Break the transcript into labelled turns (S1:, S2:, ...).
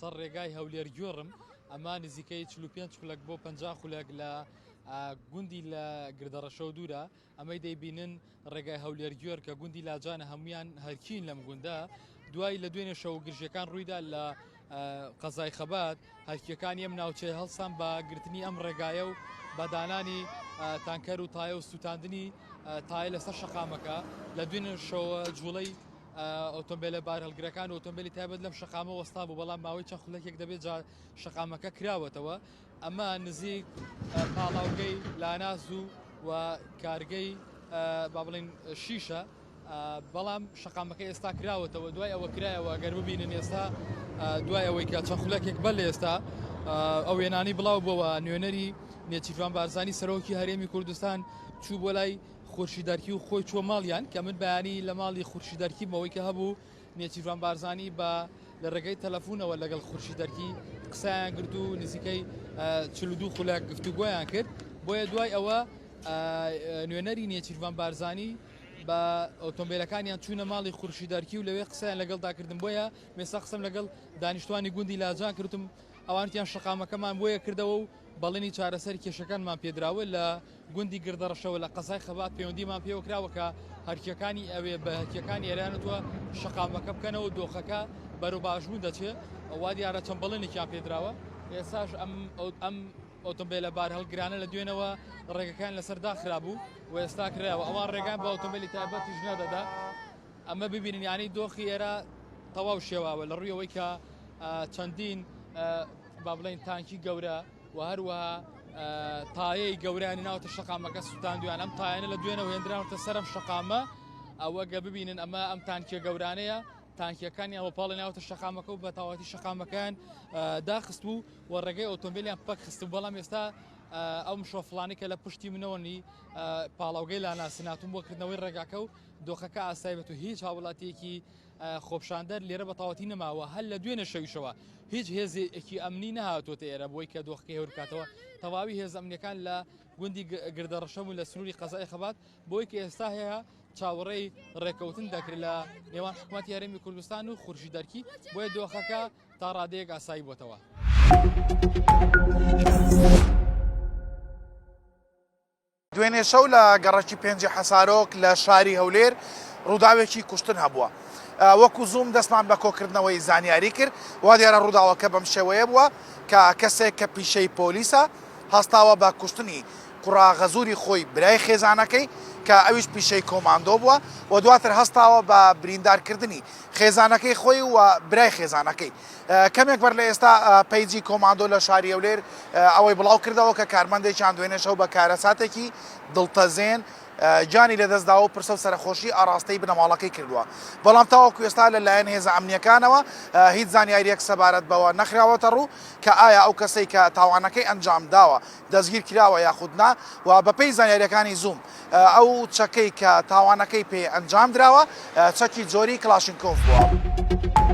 S1: سەر ڕێگای هەولێر گوێڕم ئەمە نزیکەی 45 خولەک بۆ 50 خولەک لە گوندی لە گردەڕەشەوە دوورە ئەمەی دەیبینن ڕێگای هەولێر گوێر کە گوندی لاجانە هەمویان هەرکین لەم گوندە دوای لە دوێنێ شەو گرژیەکان ڕوویدا لە قەزای خەبات هەرکیەکانی ئەم ناوچەیە هەڵسان بە گرتنی ئەم ڕێگایە و بە دانانی تانکەر و تایە و سووتاندنی تایە لەسەر شەقامەکە لە دوێنێ شەوە جوڵەی ئۆتۆمبیلە بارهەڵگرەکان و ئۆتۆمبیلی تایبەت لەم شەقامە وەستا بوو بەڵام ماوەی چەند خولەکێک دەبێت جا شەقامەکە کراوەتەوە ئەمە نزیک پاڵاوگەی لاناز و و کارگەی با بڵین شیشە بەڵام شەقامەکە ئێستا کراوەتەوە دوای ئەوە کرایەوە گەر ببینن ئێستا دوای ئەوەی کە چەند خولەکێک بەر لە ئێستا ئەو وێنانی بڵاو بۆەوە نوێنەری نێچیرڤان بارزانی سەرۆکی هەرێمی کوردستان چوو بۆ لای خورشیدەرکی و خۆی چووە ماڵیان کە من بەیانی لە ماڵی خورشیدەرکی بەوەی کە هەبوو نێچیرڤان بارزانی بە لە ڕێگەی تەلەفونەوە لەگەڵ خورشیدەرکی قسەیان کرد و نزیکەی 42 خولەک گفتوگۆیان کرد بۆیە دوای ئەوە نوێنەری نێچیرڤان بارزانی بە ئۆتۆمبیلەکانیان چوونە ماڵی خورشیدەرکی و لەوێ قسەیان لەگەڵدا کردن بۆیە مێسا قسەم لەگەڵ دانیشتوانی گوندی لاجان کردم ئەوانتیان شەقامەکەمان بۆیە کردەوە و بەڵێنی چارەسەری کێشەکانمان پێدراوە لە گوندی گردەڕەشەوە لە قەزای خەبات پەیوەندیمان پێوە کراوە کە هەرکیەکانی ئەوێ بە هەرکیەکانی ئێران وتووە شەقامەکە بکەنەوە دۆخەکە بەرەو باشبوون دەچێت وا دیارە چەند بەڵێنێکیان پێدراوە ئێستاش ئەم ئەم ئۆتۆمبیلە بارهەڵگرانە لە دوێنەوە ڕێگەکان لەسەر داخرابوو و ئێستا کراوە ئەوان ڕێگان بە ئۆتۆمبیلی تایبەتیش نەدەدا ئەمە ببینن یانی دۆخی ئێرە تەواو شێواوە لە ڕووی ئەوەی کە چەندین با بڵێین تانکی گەورە و هەروەها تایەی گەورانی ناوتە شەقامەکە سووتاندویان ئەم تایەنە لە دوێنەوە هێنراونەتە سەرم شەقامە ئەوە گە ببینن ئەمە ئەم تانکیە گەورانەیە تانکیەکانیان وە پاڵی ناوتە شەقامەکە و بە تەواوەتی شەقامەکان داخست بوو و ڕێگەی ئۆتۆمبیلیان پەک خست بەڵام ئێستا ئەو مشۆفڵانی کە لە پشتی منەوەنی پاڵاوگەی لاناسناتون بۆ کردنەوەی ڕێگاکە و دۆخەکە ئاسایی بێت و هیچ هاوڵاتیەکی خۆپشاندەر لێرە بە تەواوەتی نەماوە هەر لە دوێنێ شەویشەوە هیچ هێزێکی ئەمنی نەهاتووەتە ئێرە بۆی کە دۆخەکەی هێور بکاتەوە تەواوی هێز ئەمنیەکان لە گوندی گردەڕەشەم و لە سنووری قەزای خەبات بۆی کە ئێستا هەیە چاوەڕێی ڕێکەوتن دەکرێت لە نێوان حکوومەتی هەرێمی کوردستان و خورشی دەرکی بۆیە دۆخەکە تا ڕادەیەک ئاسایی بۆتەوە.
S2: دوێنێ شەو لە گەڕەکی پێنجی حەسارۆک لە شاری هەولێر ڕووداوێکی کوشتن هەبووە. وەکو زووم دەستمان بە کۆکردنەوەی زانیاری کرد، وا دیارە ڕووداوەکە بەم شێوەیە بووە کە کەسێک کە پیشەی پۆلیسە هەستاوە بە کوشتنی کوڕە غەزوری خۆی برای خێزانەکەی کە ئەویش پیشەی کۆماندۆ بووە و دواتر هەستاوە بە بریندارکردنی خێزانەکەی خۆی و برای خێزانەکەی. کەمێک بەر لە ئێستا پەیجی کۆماندۆ لە شاری هەولێر ئەوەی بڵاو کردەوە کە کارمەندێکیان دوێنێ شەو بە کارەساتێکی دڵتەزێن گیانی لەدەستداوە و پرسە و سەرەخۆشی ئاڕاستەی بنەماڵەکەی کردووە بەڵام تاوەکو ئێستا لە لایەن هێزە ئەمنیەکانەوە هیچ زانیاریەک سەبارەت بەوە نەخراوەتە ڕوو کە ئایا ئەو کەسەی کە تاوانەکەی ئەنجام داوە دەستگیر کراوە یاخود نا و بەپێی زانیاریەکانی زووم ئەو چەکەی کە تاوانەکەی پێ ئەنجام دراوە چەکی جۆری کڵاشینکۆف بووە.